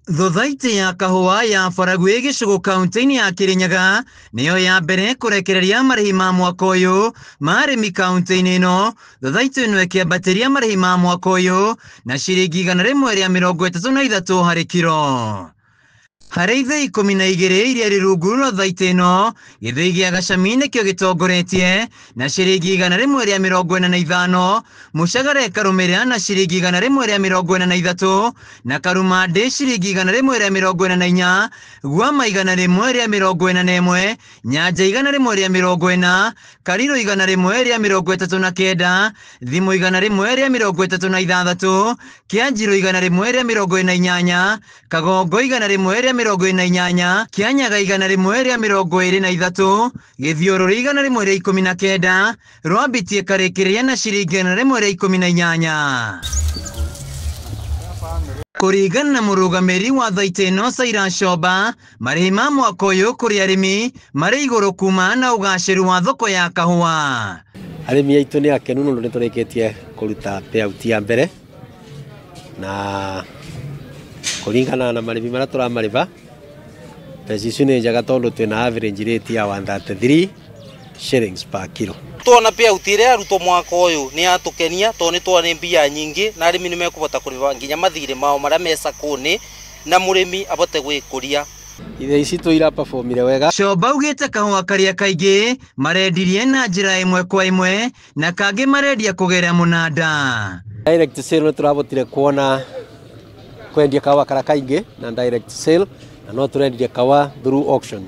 Thothaitĩ ya kahũa ya Baragwi gĩcũgũ kaunti-inĩ ya Kirinyaga nĩyo ya mbere kũrekereria marĩhi ma mwaka ũyũ ma arĩmi kaunti-inĩ ĩno. Thothaitĩ ĩno ĩkĩambatĩria marĩhi ma mwaka ũyũ na ciringi 133 harĩ kiro. Harĩ ithĩi 12 iria irĩ rungu rwa thaitĩ ĩno, gĩthĩi gĩa Gacami nĩkĩo gĩtongoretie na ciringi 145, Mũcagara ĩkarũmĩrĩra na ciringi 143, na Karumandĩ ciringi 144, Guama 141, Nyanja 140, Karirũ 139, Thimo 136, Kĩanjirũ 148, Kagongo 148, Kĩanyaga 123, Gĩthiũrũrĩ 119, Rwambiti ĩkarĩkĩrĩria na ciringi 118. Kũringana na mũrũgamĩrĩri wa thaitĩ ĩno Saira Shomba, marĩhi ma mwaka ũyũ kũrĩ arĩmi marĩ igũrũ kuma na ũgacĩru wa thoko ya kahũa. Arĩmi aitũ nĩ akenu nĩ tũrĩkĩtie kũruta payout ya mbere na kũringana na marĩhi marĩa tũramarĩha mbeca icio nĩ njega tondũ twĩna average rate ya 133 shillings per kilo. Tuona payout ĩrĩa yarutwo mwaka ũyũ nĩ yatũkenia tondũ nĩ tuona nĩ mbia nyingĩ na arĩmi nĩ mekũhota kũrĩha nginya mathirĩ mao marĩa me sacco-inĩ na mũrĩmi abote gwĩkũria. Ithĩi ici tũiraperformire wega. Shomba augĩte kahũa karĩa kaingĩ marendirie na njĩra ĩmwe kwa ĩmwe na kangĩ marendia kũgerera mũnanda. Direct sale nĩ tũrahotire kuona kwendia kahũa karĩa kaingĩ na direct sale na no tũrendirie kahũa through auction.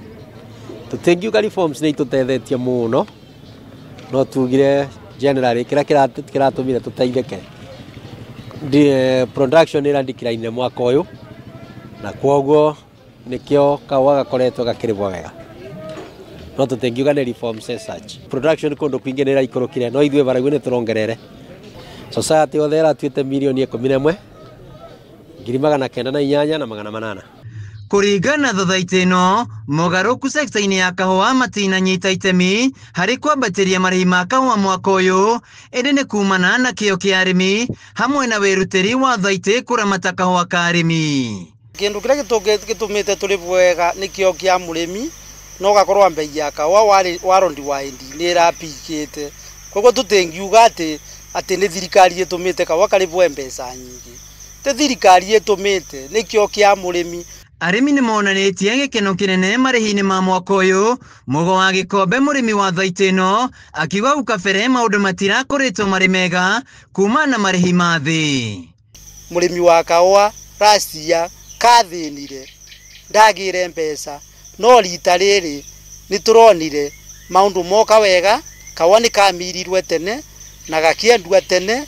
Tũtingiuga reforms nĩ itũtethetie mũno, no tugire generally kĩrĩa kĩratũmire tũteithĩke production nĩ ĩra mwaka ũyũ na kwoguo nĩkĩo kahũa gakoretwo gakĩrĩhwo wega, no tũtingiuga nĩ reforms as such. Production kũndũ kwingĩ nĩ ĩraikũrũkire no ithuĩ Baragwi nĩ tũrongerere. Society yothe ĩratuĩte mirioni 11,908 na 800. Kũringana na thothaitĩ ĩno, mogarũrũku sekta-inĩ ya kahũa matinanyita itemi harĩ kwambatĩria marĩhi ma kahũa mwaka ũyũ, ĩndĩ nĩ kumana na kĩo kĩa arĩmi hamwe na wĩrutĩri wa thaitĩ kũramata kahũa ka arĩmi. Kĩndũ kĩrĩa gĩtũmĩte tũrĩhwo wega nĩ kĩo kĩa mũrĩmi no gakorwo mbei ya kahũa wa rondi wa endi nĩ ĩrapikĩte, koguo tũtingiuga atĩ nĩ thirikari ĩtũmĩte kahũa karĩhwo mbeca nyingĩ. Ti thirikari ĩtũmĩte, nĩ kĩo kĩa mũrĩmi. Arĩmi nĩ monanĩtie gĩkeno kĩnene marĩhi-inĩ ma mwaka ũyũ. Mũgo wa Gĩkombe mũrĩmi wa thaitĩ ĩno akiuga hau kabere maũndũ matirakoretwo marĩ mega kuma na marĩhi ma thĩ. Mũrĩmi wa kahũa last year kathĩnire ndagĩre mbeca, no rita rĩrĩ nĩ tũronire maũndũ moka wega, kahũa nĩ kamirirwe tene na gakĩendua tene,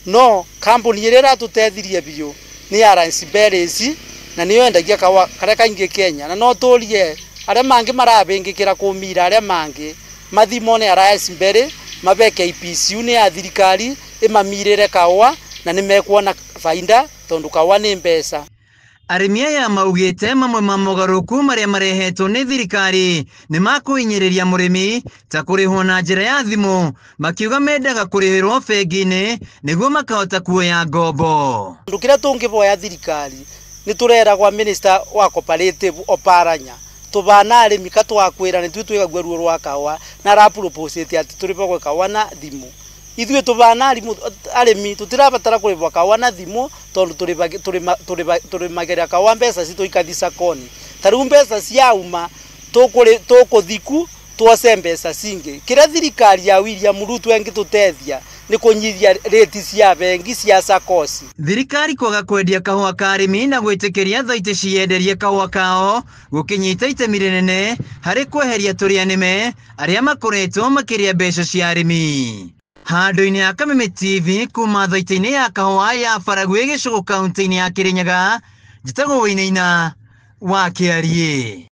no kambuni ĩrĩa ĩratũteithirie biũ nĩ Alliance Berries na nĩyo yendagia kahũa karĩa kaingĩ Kenya, na no tũrie arĩa mangĩ marabĩngĩkĩra kũmira arĩa mangĩ mathi mone Alliance Berry mabe KPCU nĩ ya thirikari ĩmamirĩre kahũa na nĩ mekuona faida tondũ kahũa nĩ mbeca. Arĩmi aya maugĩte mamwe ma mogarũrũku marĩa marehetwo nĩ thirikari nĩ makũhinyĩrĩria mũrĩmi ta kũrĩhwo na njĩra ya thimũ, makiuga mendaga kũrĩhĩrwo bengi-inĩ nĩguo makahota kuoya ngombo. Kĩndũ kĩrĩa tũngĩboya thirikari nĩ tũreragwa minister wa cooperative Oparanya tũbana arĩmi ka twakwĩra nĩ ithuĩ twĩgagua ruo rwa kahũa na araproposĩte atĩ tũrĩhagwo kahũa na thimũ. Ithuĩ tũbana arĩmi tũtirabatara kũrĩhwo kahũa na thimũ tondũ tũrĩmagĩra kahũa mbeca citũ ikathi sacco-inĩ. Ta rĩu mbeca ciauma tũkũthiku tuoce mbeca cingĩ. Kĩrĩa thirikari ya William Ruto ĩngĩtũteithia nĩ kũnyihia rĩti cia bengi cia SACCOs. Thirikari kwaga kwendia kahũa ka arĩmi na gwĩtĩkĩria thaitĩ cienderie kahũa kao gũkĩnyita itemi rĩnene harĩ kweheria tũrĩa nĩme arĩa makoretwo makĩrĩa mbeca cia arĩmi. Handũ-inĩ ha Kameme TV kuma thaitĩ-inĩ ya kahũa ya Baragwi gĩcũgũ kaunti-inĩ ya Kirinyaga, njĩtagwo Wainaina wa Kĩariĩ.